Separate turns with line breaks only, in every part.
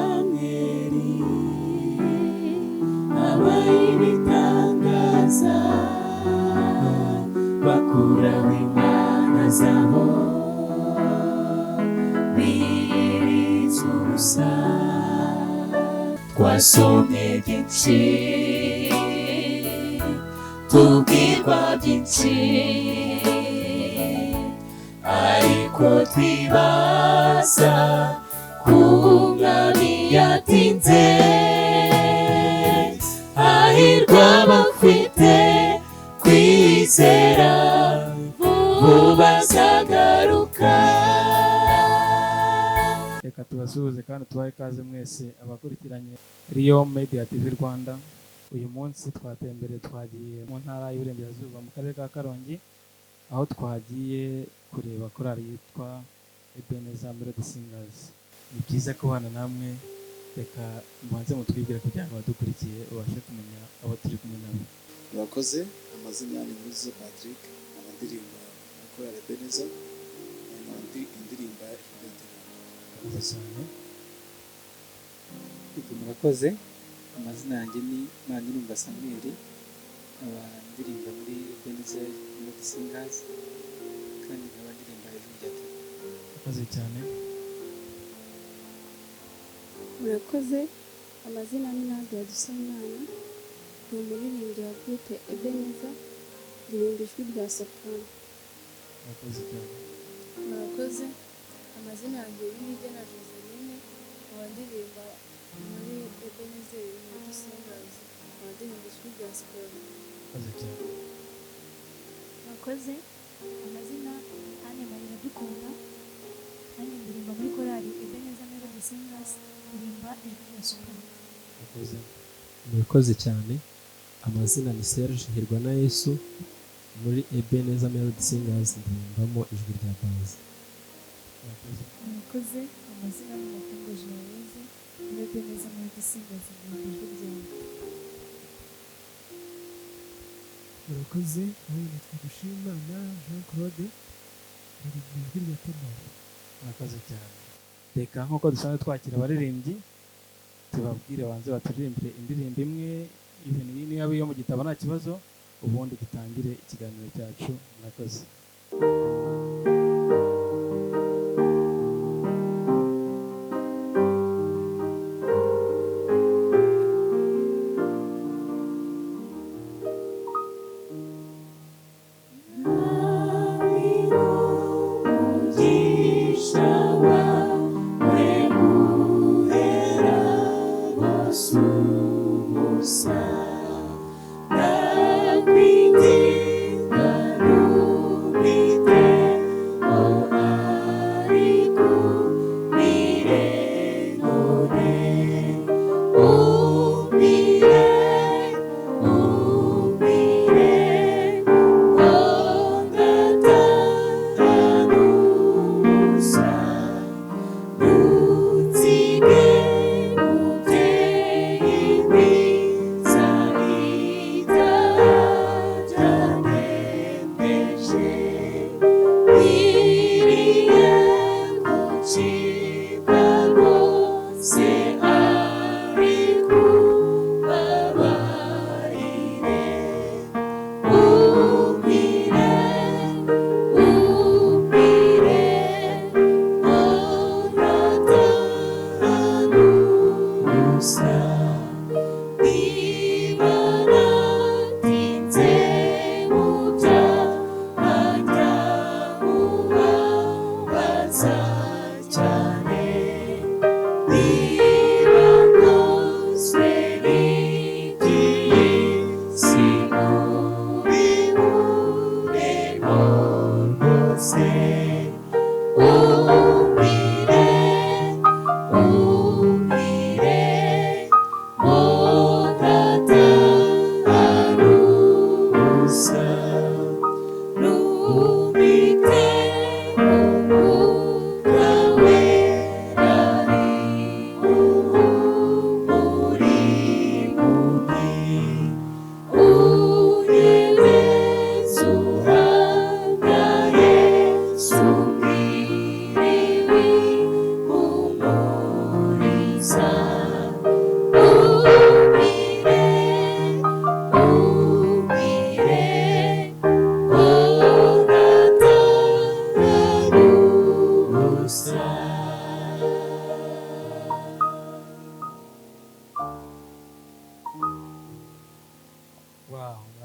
Samweli habaye ibitangaza, bakuraho imana zabo biyiriza ubusa. Twasomye byinshi, tubwirwa byinshi, ariko twibaza ku Mwami yatinze. Hahirwa abafite kwizera, vuba azagaruka.
Reka tubasuhuze kandi tubahe ikaze mwese abakurikiranye Riyo Media TV Rwanda. Uyu munsi twatembereye, twagiye mu Ntara y'Iburengerazuba, mu Karere ka Karongi, aho twagiye kureba korali yitwa Ebenezer Melody Singers. Ni byiza kubana namwe. Reka mubanze mutwibwire kugira ngo abadukurikiye babashe kumenya abo turi kumwe nabo.
Murakoze. Amazina ni Nkuzo Patrick, nkaba ndirimba muri korali Ebenezer, nkaba ndirimba ijwi rya tenor.
Murakoze cyane.
Yego, murakoze. Amazina yanjye ni Manirumva Samuel, nkaba ndirimba muri Ebenezer Melody Singers kandi nkaba ndirimba ijwi rya tenor.
Murakoze cyane.
Murakoze. Amazina ni Nadia Dusabimana, ni umuririmbyi wa groupe Ebenezer, ndirimba ijwi rya soprano.
Murakoze cyane.
Murakoze. Amazina yanjye ni Nigena Joseline, nkaba ndirimba muri Ebenezer Melody Singers, nkaba ndirimba ijwi rya soprano.
Murakoze cyane.
Murakoze. Amazina ni Anne Marie Iradukunda, nanjye ndirimba muri korali Ebenezer Melody Singers, ndirimba ijwi rya soprano.
Murakoze.
Murakoze cyane. Amazina ni Serge Hirwa na Yesu, muri Ebenezer Melody Singers ndirimbamo ijwi rya bass.
Murakoze.
Murakoze. Amazina ni Matungo Joyeuse, muri Ebenezer Melody Singers ndirimba ijwi rya alto.
Murakoze. Nanjye nitwa Dushimimana Jean Claude, ndirimba ijwi rya tenor.
Murakoze cyane. Reka nk'uko dusanzwe twakira abaririmbyi, tubabwire banze baturirimbire indirimbo imwe, ibintu niba iyo mu gitabo nta kibazo, ubundi dutangire ikiganiro cyacu. Murakoze.
Umugisha wawe muhera bose ubusa, ndakwinginga ntumbiteho, ariko umpire none, umpire, umpire, ondataranusa, ntutsige mubyeyi mwiza, itajantembeje, nkwiriye gucibwa rwose, ariko ubabarire. Umpire, umpire, ondataranusa, niba natinze mu byaha ndamubabaza cyane, niba nkozwe n'iby'iyi si ubinkuremo rwose. Umpire, umpire.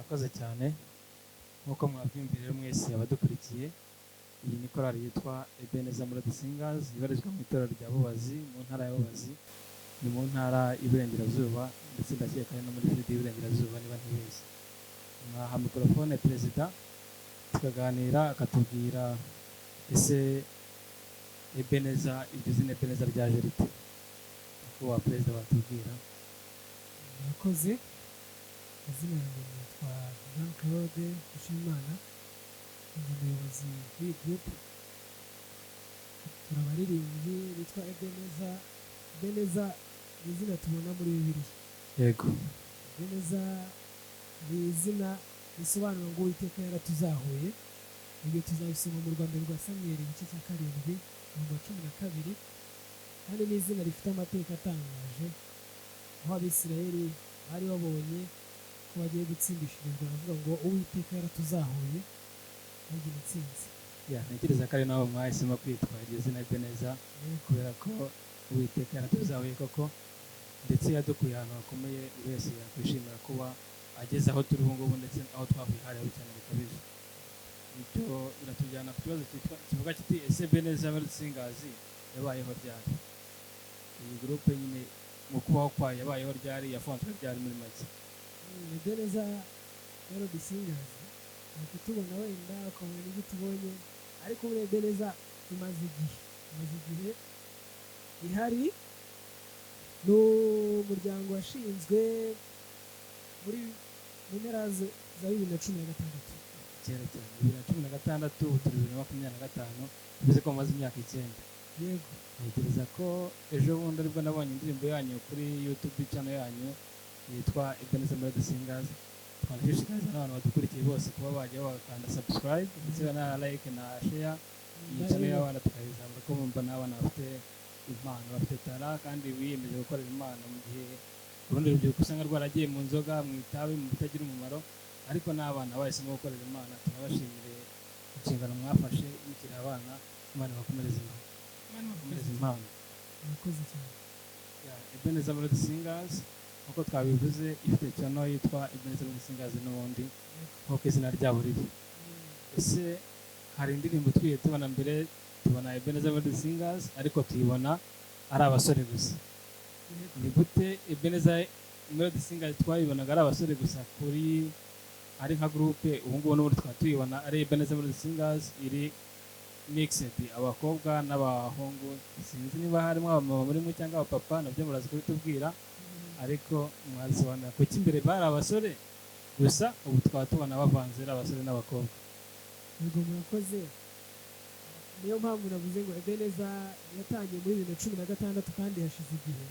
Murakoze cyane. Nk'uko mwabyumvira rero mwese abadukurikiye, iyi ni korali yitwa Ebenezer Melody Singers, ibarizwa mu itorero rya Bubazi, mu ntara ya Bubazi, ni mu ntara y'Iburengerazuba, ndetse ndakeka ari no muri field y'Iburengerazuba niba ntibeshye. Mwaha mikorofone perezida tukaganira, akatubwira ese Ebenezer, iryo zina Ebenezer ryaje rite? Nyakubahwa perezida watubwira.
Murakoze. Amazina yanjye nitwa Jean Claude Dushimimana, ndi umuyobozi w'iyi groupe. Turi abaririmbyi bitwa Ebenezer. Ebenezer ni izina tubona muri Bibiliya. Ebenezer ni izina risobanura ngo Uwiteka yaratuzahuye. Ibyo tuzabisoma mu Rwanda rwa Samweli, igice cya 7, umurongo wa 12. Kandi ni izina rifite amateka atangaje, aho Abisirayeli bari babonye ko bagiye gutsindishirizwa, baravuga ngo Uwiteka yaratuzahuye, bagira intsinzi.
Ya, ntekereza ko ari nabo mwahisemo kwitwa iryo zina Ebenezer, kubera ko Uwiteka yaratuzahuye koko, ndetse yadukuye ahantu hakomeye, buri wese yakwishimira kuba ageze aho turi ubu ngubu, ndetse aho twavuye hari habi cyane bikabije. Ibyo biratujyana ku kibazo kivuga kiti: ese Ebenezer Melody Singers yabayeho ryari? Iyi groupe nyine mu kubaho kwayo yabayeho ryari, yafunzwe ryari muri make?
Ebenezer Melody Singers ni kutubona wenda ukabona n'ibyo tubonye, ariko muri Ebenezer imaze igihe ihari. Ni umuryango washinzwe mu mpera za 2016.
Kera cyane, 2016. Ubu turi 2025, bivuze ko mumaze imyaka 9.
Yego.
Ntekereza ko ejo bundi aribwo nabonye indirimbo yanyu kuri YouTube channel yanyu yitwa Ebenezer Melody Singers. Twanashishikariza n'abantu badukurikiye bose kuba bajya bagakanda subscribe ndetse na like na share iyi channel y'abana, tukayizamura, ko mumva n'abana bafite impano, bafite talent, kandi biyemeje gukorera Imana, mu gihe urundi rubyiruko usanga rwaragiye mu nzoga, mu itabi, mu bitagira umumaro, ariko n'abana bahisemo gukorera Imana. Tunabashimire inshingano mwafashe mukiri abana. Imana ibakomereze impano, Imana ibakomereze impano.
Murakoze cyane.
Ebenezer Melody Singers, nk'uko twabivuze, ifite channel yitwa Ebenezer Melody Singers n'ubundi nk'uko izina ryabo riri. Ese hari indirimbo twiye tubona mbere, tubona Ebenezer Melody Singers, ariko tuyibona ari abasore gusa. Ni gute Ebenezer Melody Singers twayibonaga ari abasore gusa kuri ari nka groupe, ubu ngubu n'ubundi tukaba tuyibona ari Ebenezer Melody Singers iri mixed, abakobwa n'abahungu? Sinzi niba harimo abamama murimo cyangwa abapapa, nabyo muraza kubitubwira, ariko mwabisobanura kuki imbere bari abasore gusa, ubu tukaba tubona bavanze ari abasore n'abakobwa?
Yego, murakoze. Niyo mpamvu navuze ngo Ebenezer yatangiye muri 2016 kandi hashize igihe.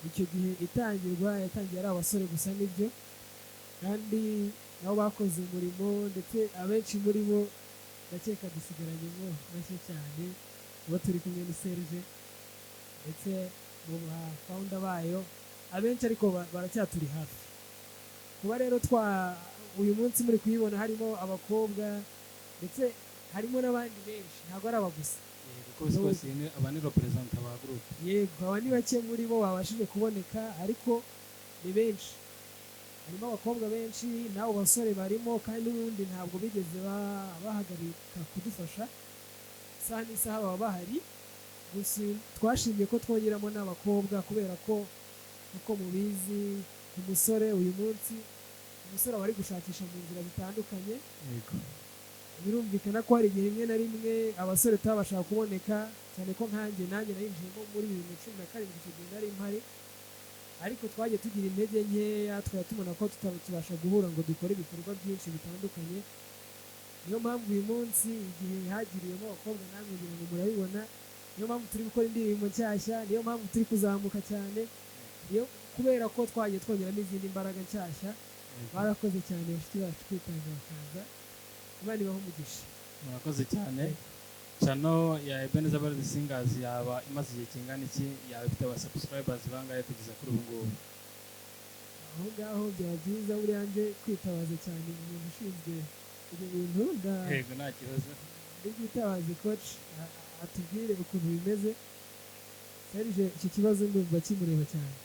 Icyo gihe itangirwa yatangiye ari abasore gusa, nibyo, kandi nabo bakoze umurimo, ndetse abenshi muri bo ndakeka dusigaranyemo bake cyane. Uwo turi kumwe ni Serge, ndetse mu ba founder bayo abenshi, ariko baracyaturi hafi. Kuba rero twa uyu munsi muri kuyibona harimo abakobwa, ndetse harimo n'abandi benshi, ntabwo ari aba gusa.
Yego, uko bisi kose aba ni représentant ba groupe.
Yego, aba ni bake muri bo babashije kuboneka, ariko ni benshi. Harimo abakobwa benshi n'abo basore barimo, kandi n'ubundi ntabwo bigeze bahagarika kudufasha, isaha n'isaha baba bahari. Gusa twashimye ko twongeramo n'abakobwa, kubera ko uko mubizi, umusore uyu munsi, umusore aba ari gushakisha mu nzira zitandukanye. Birumvikana ko hari igihe rimwe na rimwe abasore tutabasha kuboneka, cyane ko nkanjye nanjye nayinjiyemo muri 2017. Icyo gihe nari mpari, ariko twagiye tugira intege nkeya, twari tubona ko tutabasha guhura ngo dukore ibikorwa byinshi bitandukanye. Niyo mpamvu uyu munsi igihe hagiriyemo abakobwa, namwe ngira ngo murabibona, niyo mpamvu turi gukora indirimbo nshyashya, niyo mpamvu turi kuzamuka cyane, niyo kubera ko twagiye twongeramo izindi mbaraga nshyashya. Barakoze cyane bashiki bacu kwitanga bakaza. Imana ibahe umugisha.
Murakoze cyane. Channel ya Ebenezer Melody Singers yaba imaze igihe kingana iki? Yaba ifite aba subscribers bangahe kugeza kuri ubu ngubu?
Aho ngaho byaba byiza buriya nje kwitabaza cyane umuntu ushinzwe ibyo bintu.
Yego, nta kibazo.
Ndibwitabaze coach atubwire ukuntu bimeze. Serge, iki kibazo ndumva kimureba cyane.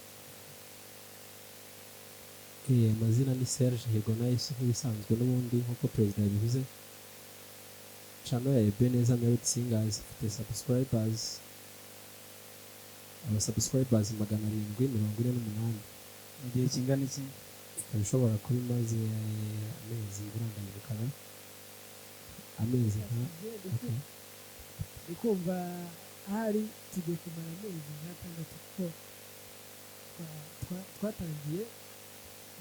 Amazina ni Serge Hirwanayesu nk'ibisanzwe n'ubundi nk'uko perezida yabivuze. Channel ya Ebenezer Melody Singers ifite subscribers, aba subscribers 748.
Mu gihe kingana iki?
Ikaba ishobora kuba imaze amezi, burandayirukana amezi nka, okay.
Ndi kumva ahari tugiye kumara amezi nk'atandatu, kuko twatangiye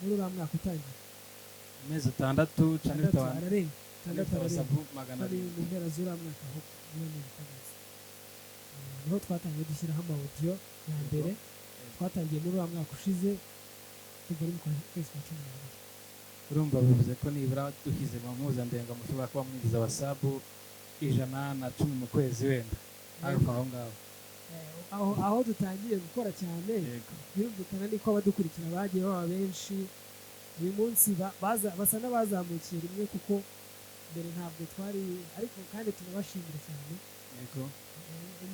muri uriya mwaka utangiye.
Amezi 6 channel ifite
Atandatu
abantu
ararenga,
channel
atandatu
ifite
ararenga.
aba sub magana
Ari
arindwi.
mu mpera z'uriya mwaka, aho niba nibuka neza. Niho twatangiye dushyiraho ama audio ya mbere. Twatangiye muri uriya mwaka ushize, kuva ari mu kwezi kwa 12.
Urumva bivuze ko nibura dushyize mu mpuzandengo mushobora kuba mwinjiza aba sub 110 mu kwezi, wenda hafi aho ngaho.
Aho dutangiye gukora cyane, birumvikana niko abadukurikira bagiye baba benshi. Uyu munsi basa n'abazamukiye rimwe, kuko mbere ntabwo twari, ariko kandi tunabashimira cyane.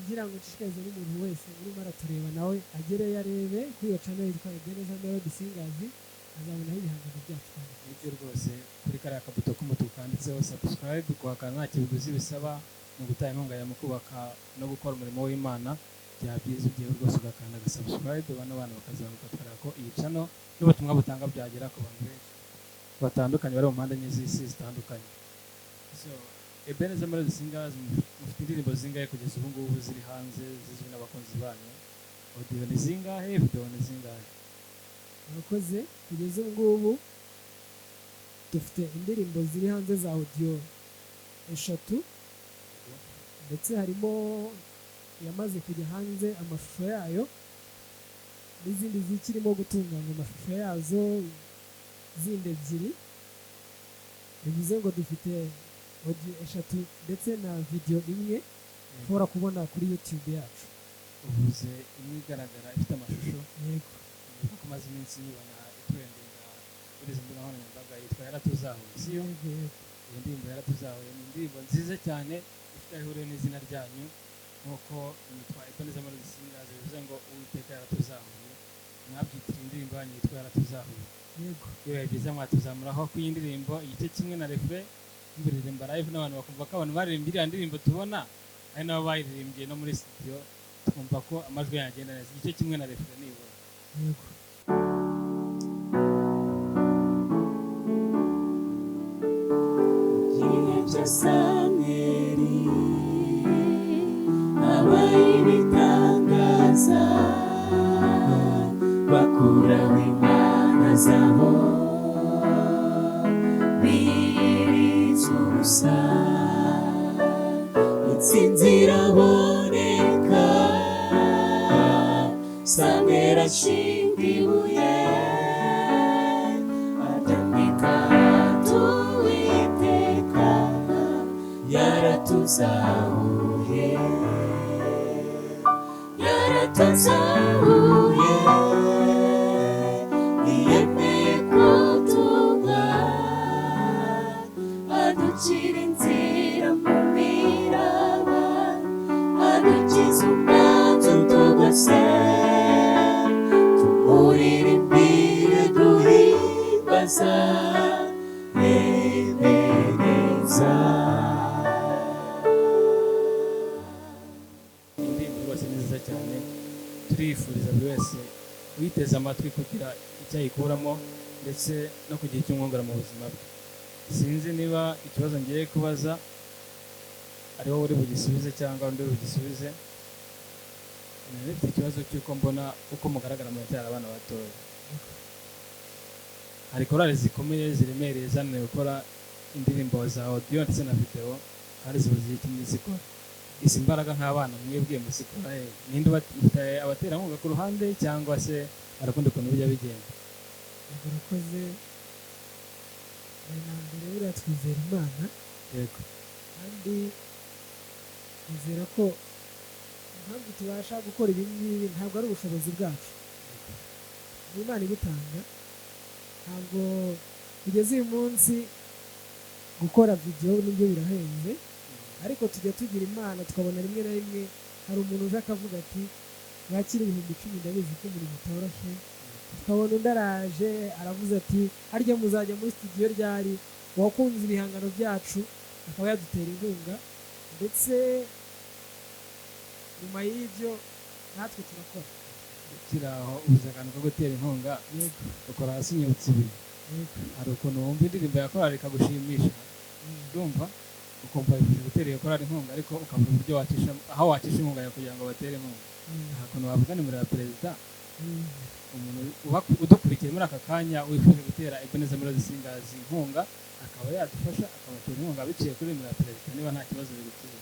Ngira ngo nshishikarize n'umuntu wese urimo aratureba, nawe agereyo arebe kuri iyo channel yitwa Ebenezer Melody Singers, azabonaho ibihangano byacu kandi.
Nibyo rwose, kuri kariya kabuto k'umutuku kanditseho subscribe, kuhakana nta kiguzi bisaba, ni ugutanga inkunga ya mu kubaka no gukora umurimo w'Imana. Byaba byiza ugiye rwose ugakanda aga subscribe, bano bana bakazamuka, tukareba ko iyi channel n'ubutumwa butanga byagera ku bantu benshi batandukanye bari mu mpande enye z'isi zitandukanye. So Ebenezer Melody Singers, mufite indirimbo zingahe kugeza ubu ngubu ziri hanze zizwi n'abakunzi banyu? Audio ni zingahe, video ni zingahe?
Murakoze. Kugeza ubu ngubu dufite indirimbo ziri hanze za audio 3, ndetse harimo iyamaze kujya hanze amashusho yayo, n'izindi zikirimo gutunganywa amashusho yazo zindi 2. Bivuze ngo dufite audio 3 ndetse na video imwe ushobora kubona kuri YouTube yacu.
Uvuze imwe igaragara ifite amashusho?
Yego.
Kuko maze iminsi nyibona itrendinga kuri izi mbuga nkoranyambaga, yitwa Yaratuzahuye, siyo?
Yego, yego.
Iyo ndirimbo Yaratuzahuye ni indirimbo nziza cyane ifite aho ihuriye n'izina ryanyu, nk'uko yitwa Ebenezer Melody Singers, bivuze ngo Uwiteka yaratuzahuye. Mwabyitiriye indirimbo yanyu yitwa Yaratuzahuye.
Yego.
Bibaye byiza mwatuzamuraho ku iyi ndirimbo igice kimwe na refrain, mubiririmba live n'abantu bakumva ko abantu baririmbye iriya ndirimbo tubona ari nabo bayiririmbye no muri studio, twumva ko amajwi yagenda neza. Igice kimwe na refrain nibura.
Yego.
Igihe cya Samweli habaye ibitangaza, bakuraho imana zabo biritse ubusa, intsinzi iraboneka, Samweli ashinga ibuye aryambika Uwiteka yaratuzahuye, yaratuzahuye, ntiyemeye ko tugwa, aducira inzira mu miraba, adukiza umwanzi utugose, tumuririmbire duhimbaza Ebeneza.
Indirimbo rwose ni nziza cyane, turifuriza buri wese uyiteze amatwi kugira icyo ayikuramo ndetse no kugira icyo umwungura mu buzima bwe. Sinzi niba ikibazo ngiye kubaza ari wowe uri bugisubize cyangwa undi uri bugisubize. Nari mfite ikibazo cy'uko mbona uko mugaragara muracyari abana batoya. Hari korali zikomeye ziremereye zananiwe gukora indirimbo za audio ndetse na video, kandi zibuze igihe kinini zikora. Izi mbaraga nk'abana mwebwe muzikora he? Ninde mufite abaterankunga ku ruhande, cyangwa se hari ukundi kuntu bijya bigenda?
Yego, urakoze. Mbere na mbere buriya twizera Imana. Kandi twizera ko impamvu tubasha gukora ibi ngibi ntabwo ari ubushobozi bwacu, ni Imana ibitanga. Ntabwo kugeza uyu munsi gukora video nibyo birahenze, ariko tujya tugira Imana tukabona rimwe na rimwe hari umuntu uje akavuga ati mwakire 10,000, ndabizi ko umurimo utoroshye. Tukabona undi araje aravuze ati harya muzajya muri studio ryari? Uwakunze ibihangano byacu akaba yadutera inkunga, ndetse nyuma y'ibyo natwe turakora.
Ukiri aho ubuze akantu ko gutera inkunga,
Yego.
ukora hasi inyibutsa ibintu.
Yego.
Hari ukuntu wumva indirimbo ya korali ikagushimisha, urumva ukumva wifuje gutera iyo korali inkunga, ariko ukabura uburyo wacisha, aho wacisha inkunga yawe kugira ngo batere inkunga. Nta kuntu wavuga nimero ya perezida, umuntu udukurikiye muri aka kanya wifuje gutera Ebenezer Melody Singers inkunga akaba yadufasha akabatera inkunga biciye kuri nimero ya perezida, niba nta kibazo biguteye?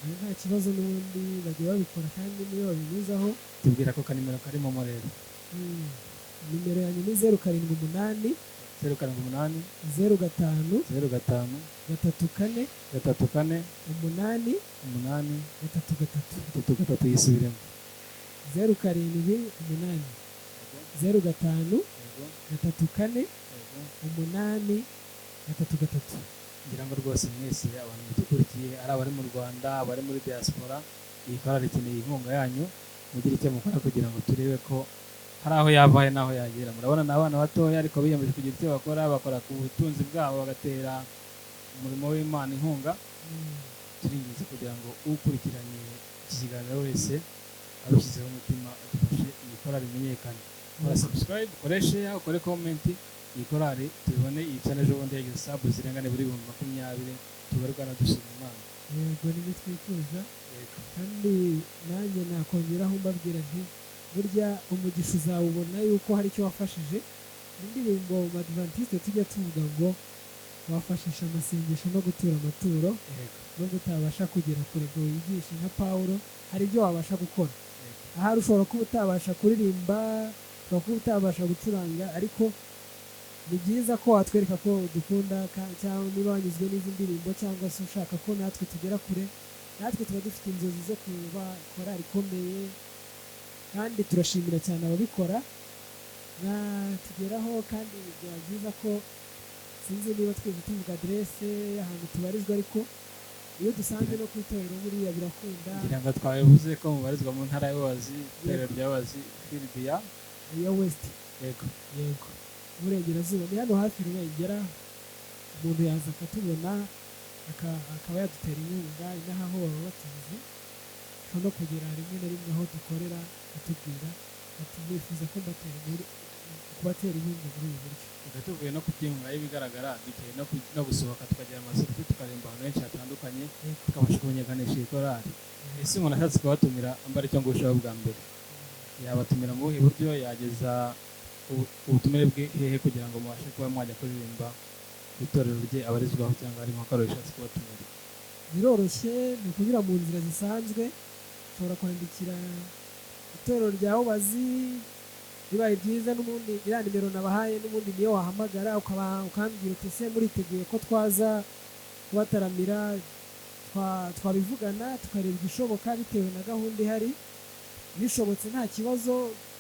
Ayo nta kibazo, n'ubundi bajya babikora kandi niyo babinyuzaho.
Tubwira ko kanimero karimo mo rero.
Nimero yanjye ni 078,
078,
05,
05,
34,
34,
8,
8,
33.
33. Yisubiremo.
078, 05, 34, 8, 33.
Ngira ngo rwose mwese abantu mudukurikiye, ari abari mu Rwanda, abari muri diaspora, iyi korali ikeneye inkunga yanyu. Mugire icyo mukora kugira ngo turebe ko hari aho yava hari n'aho yagera. Murabona ni abana batoya, ariko biyemeje kugira icyo bakora, bakora ku butunzi bwabo bagatera umurimo w'Imana inkunga. Turinginze kugira ngo ukurikiranye iki kiganiro wese abishyizeho umutima adufashe iyi korali imenyekane. Kora subscribe, ukore share, ukore comment, iyi korali tubibone iyi channel ejo bundi yagize sub zirenga nibura 20,000, tugaruka dushima Imana.
Yego, nibyo twifuza. Kandi nanjye nakongeraho mbabwira nti burya umugisha uzawubona yuko hari icyo wafashije. Indirimbo mu Badventiste tujya tuvuga ngo wafashisha amasengesho no gutura amaturo, nubwo utabasha kugera kure ngo wigishe nka Pawulo, hari ibyo wabasha gukora. Ahari ushobora kuba utabasha kuririmba, ushobora kuba utabasha gucuranga, ariko ni byiza ko watwereka ko udukunda, cyangwa niba wanyuzwe n'izi ndirimbo, cyangwa se ushaka ko natwe tugera kure. Natwe tuba dufite inzozi zo kuba korali ikomeye, kandi turashimira cyane ababikora tugeraho. Kandi byaba byiza ko, sinzi niba twese tuvuga aderese ahantu tubarizwa, ariko iyo dusanze no ku itorero buriya birakunda.
Ngira ngo twabivuze ko mubarizwa mu ntara y'Ububazi, itorero rya Bubazi, field ya
ya West.
Yego.
Yego, Uburengerazuba, ni hano hafi Rubengera. Umuntu yaza akatubona akaba yadutera inkunga. Inaha aho baba batuzi, ushobora no kugera rimwe na rimwe aho dukorera atubwira ati nifuza ko kubatera inkunga muri ubu buryo.
Reka tuvuye no kubyinkunga y'ibigaragara, dukeneye no gusohoka tukagira amaselfie, tukaremba ahantu henshi hatandukanye, tukabasha kumenyekanisha iyi korali. Ese umuntu ashatse kubatumira ambara icyo ngushaho bwa mbere, yabatumira mu buhe buryo? Yageza ubutumire bwe hehe kugira ngo mubashe kuba mwajya kuririmba itorero rye abarizwaho, cyangwa ari nka korali ishatse kubatumira?
Biroroshye, ni ukunyura mu nzira zisanzwe. Ushobora kwandikira itorero rya Ubazi, bibaye byiza n'ubundi iriya nimero nabahaye n'ubundi niyo wahamagara, ukambwira uti ese muriteguye ko twaza kubataramira? Twabivugana tukareba igishoboka bitewe na gahunda ihari. Bishobotse nta kibazo,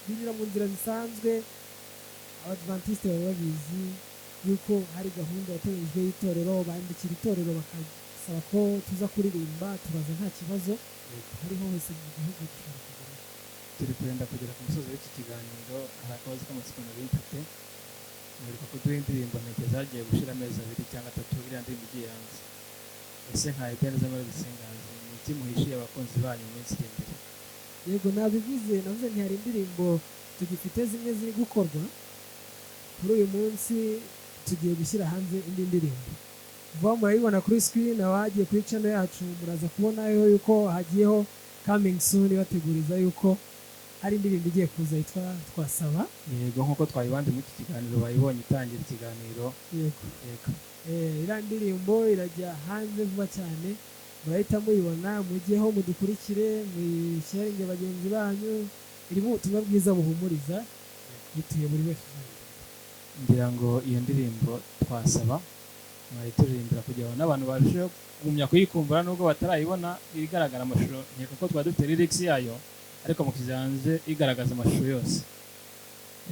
binyura mu nzira zisanzwe. Abadventiste baba babizi yuko hari gahunda yateganyijwe y'itorero, bandikira itorero bakasaba ko tuza kuririmba, turaza nta kibazo, hariho hose mu gihugu dushobora kugerayo.
Turi kurenda kugera ku musozi w'iki kiganiro. Hari akabazo k'amatsiko nari mfite. Mperuka kuduha indirimbo nteke zagiye gushira amezi 2 cyangwa 3 iriya ndirimbo igiye hanze. Ese nka Ebenezer Melody Singers, ni iki muhishiye abakunzi banyu mu minsi iri imbere?
Yego, nabivuze, navuze nti hari indirimbo tugifite zimwe ziri gukorwa. Kuri uyu munsi tugiye gushyira hanze indi ndirimbo vuba, murayibona kuri screen. Abagiye kuri channel yacu muraza kubonayo yuko hagiyeho coming soon, bateguriza yuko hari indirimbo igiye kuza yitwa Twasaba.
Yego, nk'uko twayibanje muri iki kiganiro, bayibonye itangira ikiganiro.
Yego.
Yego.
Iriya ndirimbo irajya hanze vuba cyane, murahita muyibona, mujyeho mudukurikire, muyisharinge bagenzi banyu. Irimo ubutumwa bwiza buhumuriza, yituye buri wese uzayumva.
Ngira ngo iyo ndirimbo Twasaba mwayituririmbira kugira ngo n'abantu barusheho kugumya kuyikumbura nubwo batarayibona igaragara amashusho. Nkeka ko twari dufite lyrics yayo, ariko mushyize hanze igaragaza amashusho yose.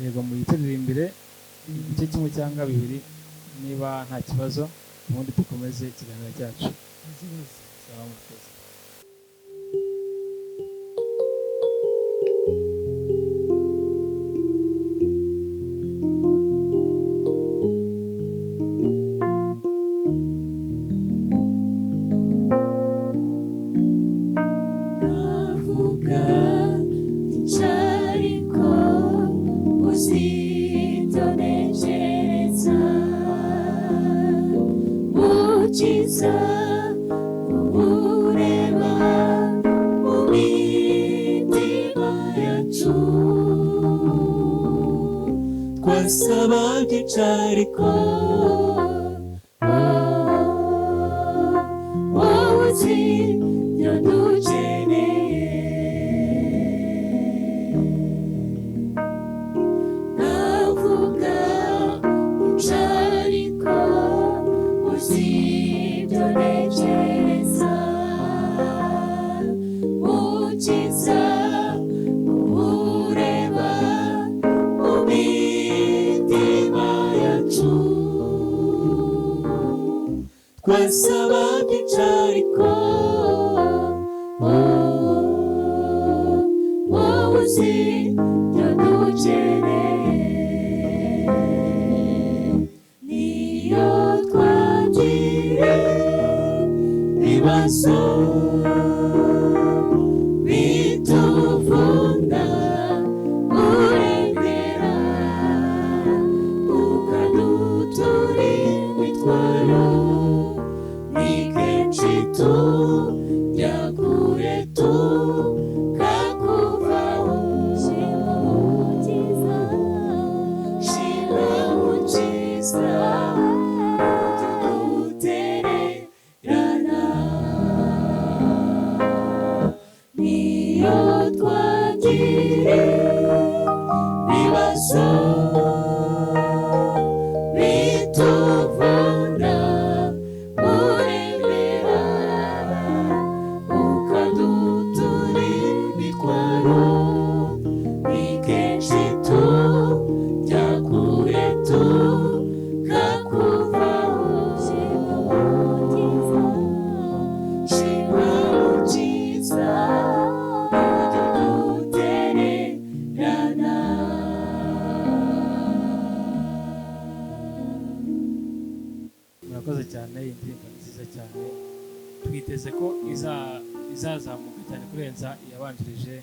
Yego, muyituririmbire igice kimwe cyangwa bibiri niba nta kibazo, ubundi dukomeze ikiganiro cyacu.
Nta kibazo.
Sawa, murakoze.
Mukiza, ureba mu mitima yacu, twasaba byinshi ariko wowe uzi ibyo dukeneye. Navuga ariko uzi ibyo ntekereza. Mukiza, ureba mu mitima yacu, twasaba byinshi ariko wowe uzi ibyo dukeneye. Niyo twagira ibibazo bituvuna, uremera ukadutura imitwaro. Ni kenshi tujya kure tukakuvaho. Shima Mukiza, tudutererana. Niyo twagira ibibazo bituvuna, uremera ukadutura imitwaro. Ni kenshi tujya kure tukakuvaho. Shima Mukiza, udutererana.
Murakoze cyane, iyi ndirimbo ni nziza cyane, twiteze ko izazamuka cyane kurenza iyabanjirije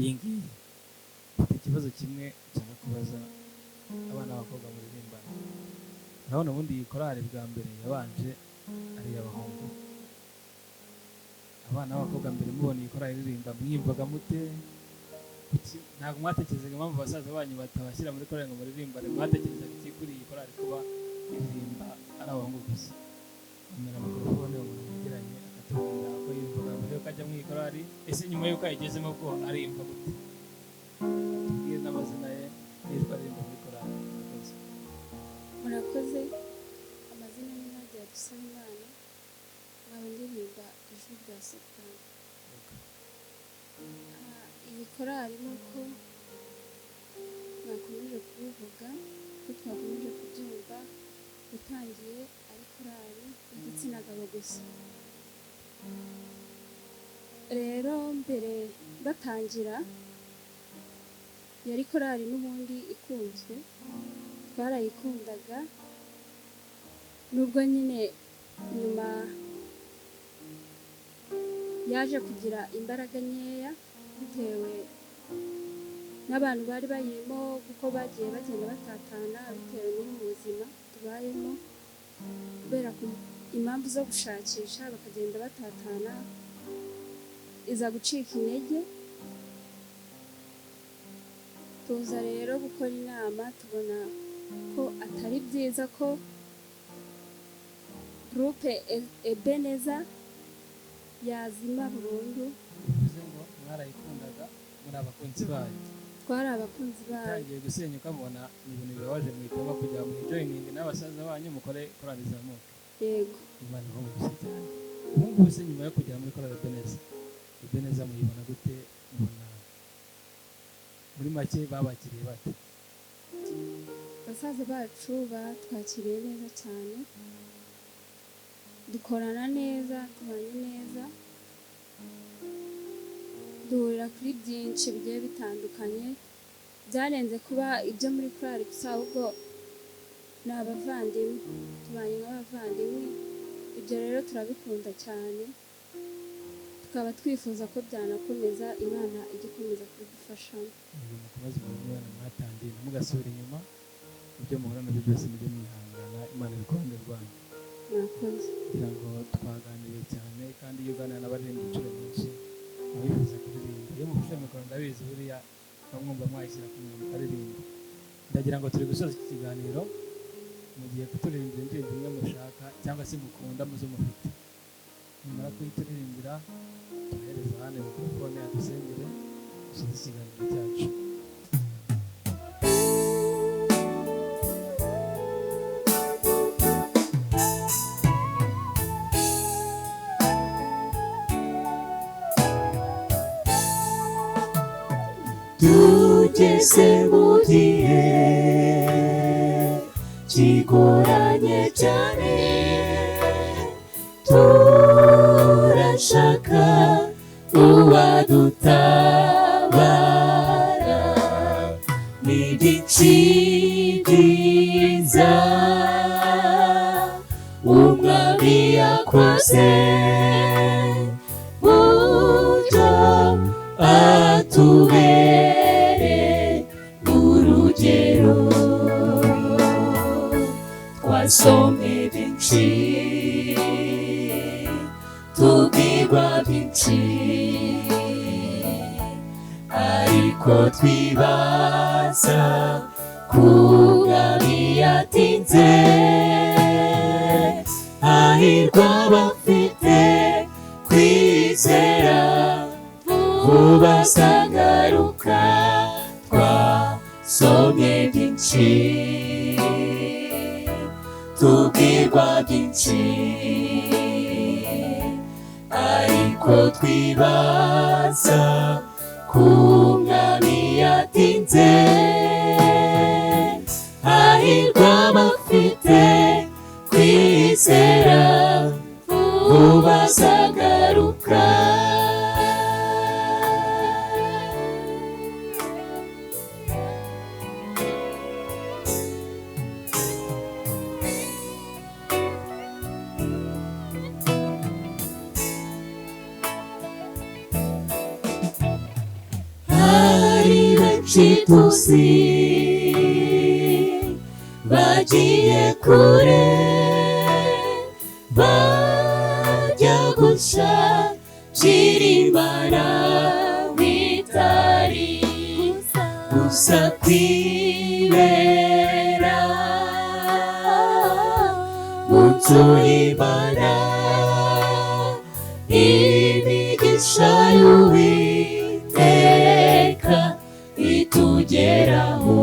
iyi ngiyi. Mfite ikibazo kimwe nshaka kubaza abana b'abakobwa muririmbana. Urabona ubundi iyi korali bwa mbere yabanje ari iy'abahungu. Abana b'abakobwa mbere mubona iyi korali iririmba mwiyumvaga mute? Ntabwo mwatekerezaga impamvu basaza banyu batabashyira muri korali ngo muririmbane? Mwatekerezaga iki kuri iyi korali kuba iririmba ari abahungu gusa? Bamera mikorofone umuntu mwegeranye akatubwira uko yiyumvaga mbere yuko ajya mu iyi korali, ese nyuma y'uko ayigezemo bwo ariyumva gute? Tubwire n'amazina ye n'ijwi aririmba muri korali. Murakoze.
Murakoze. Amazina ni Nadia Dusabimana, nkaba ndirimba ijwi rya soprano. Iyi korali nk'uko mwakomeje kubivuga, ko twakomeje kubyumva, yatangiye ari korali y'igitsina gabo gusa. Rero mbere batangira yari korali n'ubundi ikunzwe, twarayikundaga, nubwo nyine nyuma yaje kugira imbaraga nkeya bitewe n'abantu bari bayirimo, kuko bagiye bagenda batatana bitewe n'ubu buzima tubayemo, kubera impamvu zo gushakisha bakagenda batatana, iza gucika intege. Tuza rero gukora inama, tubona ko atari byiza ko groupe Ebeneza yazima burundu.
Bivuze ngo mwarayikundaga, muri abakunzi bayo?
Twari abakunzi bayo.
Itangiye gusenyuka mubona ni ibintu bibabaje, muhitamo kujya mu joining n'abasaza banyu mukore korali izamuke.
Yego.
Imana ibahe cyane. Ubu ngubu se nyuma yo kugera muri korali Ebeneza, Ebeneza muyibona gute? Mubona muri make babakiriye bate?
Basaza bacu batwakiriye neza cyane, dukorana neza, tubanye neza, duhurira kuri byinshi bigiye bitandukanye, byarenze kuba ibyo muri korali gusa, ahubwo ni abavandimwe, tubanye nk'abavandimwe. Ibyo rero turabikunda cyane, tukaba twifuza ko byanakomeza, Imana ijya ikomeza kubidufashamo.
Ubwo mukomeze umurimo w'Imana mwatangiye, ntimugasubire inyuma, ibyo muhura nabyo byose mujye mwihangana, Imana iri ku ruhande rwanyu.
Murakoze.
Kugira ngo twaganiriye cyane, kandi iyo uganira n'abaririmbyi inshuro nyinshi abifuza kuririmba, iyo mufashe mikoro ndabizi buriya bamwumva mwayishyira ku munwa mukaririmba. Ndagira ngo turi gusoza iki kiganiro, mugiye kuturirimbira indirimbo imwe mushaka cyangwa se mukunda muzo mufite. Nimara kuyituririmbira tuhereza hano mikorofone adusengere dusoze ikiganiro cyacu.
Tugeze mu gihe kigoranye cyane, turashaka uwadutabara. Ni byinshi byiza umwami yakoze, buryo atubere urugero. Twasomye byinshi, tubwirwa byinshi, ariko twibaza ku mwami yatinze. Hahirwa abafite kwizera, vuba azagaruka. Twasomye byinshi, tubwirwa byinshi, ariko twibaza ku mwami yatinze. Hahirwa abafite kwizera, vuba azagaruka. Hari benshi tuzi bagiye kure, bajya gushakira Imana bitari gusa kwibera mu nzu y'Imana. Imigisha y'Uwiteka itugeraho.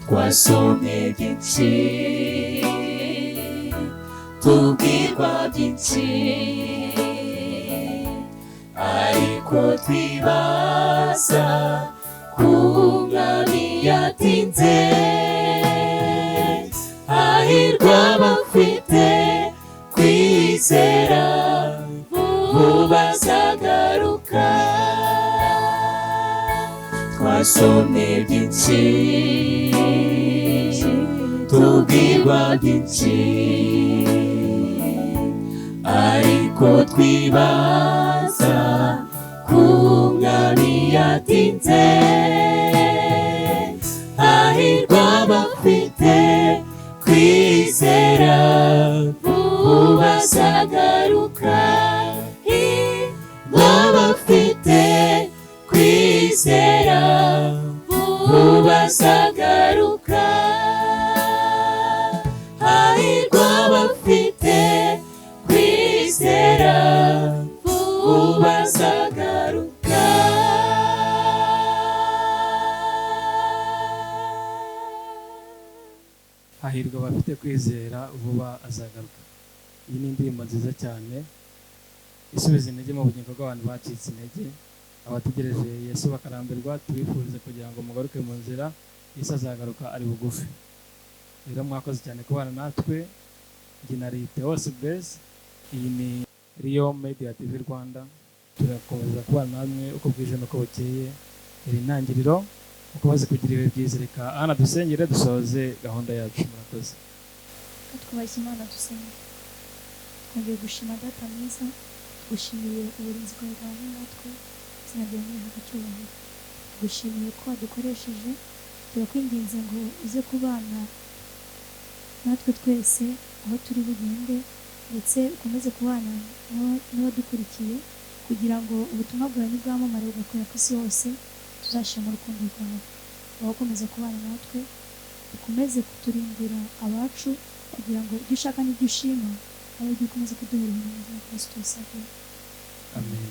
Twasomye byinshi, tubwirwa byinshi, ariko twibaza ku mwami yatinze. Hahirwa abafite kwizera, vuba azagaruka. Twasomye byinshi, tubwirwa byinshi, ariko twibaza ku mwami yatinze. Hahirwa abafite kwizera, vuba azagaruka. Hahirwa abafite kwizera, vuba azagaruka. Hahirwa abafite kwizera, vuba azagaruka.
Hahirwa abafite kwizera, vuba azagaruka. Iyi ni indirimbo nziza cyane isubiza intege mu bugingo bw'abantu bacitse intege, abategereje Yesu bakarambirwa. Tubifurize kugira ngo mugaruke mu nzira, Yesu azagaruka ari bugufi. Rero mwakoze cyane kubana natwe. Njye na Theos Blaise, iyi ni Rio Media TV Rwanda. Turakomeza kubana namwe uko bwije n'uko bukeye. Iri ntangiriro, mukomeze kugira ibihe byiza. Reka Ana dusengere dusoze gahunda yacu. Murakoze.
Twubashye Imana dusenga. Twongeye gushima Data mwiza, tugushimiye uburinzi bwawe bwabanye natwe, izina ryawe nirihabwe icyubahiro. Tugushimiye ko wadukoresheje, turakwinginze ngo uze kubana natwe twese aho turi bugende, ndetse ukomeze kubana n'abadukurikiye kugira ngo ubutumwa bwawe nibwamamare bugakwira ku isi hose, tuzashima urukundo rwawe. Wowe ukomeza kubana natwe, ukomeze kuturindira abacu kugira ngo ibyo ushaka n'ibyo ushima abe ibyo ukomeza kuduhera mu izina rya Yesu tubisabye.
Amen.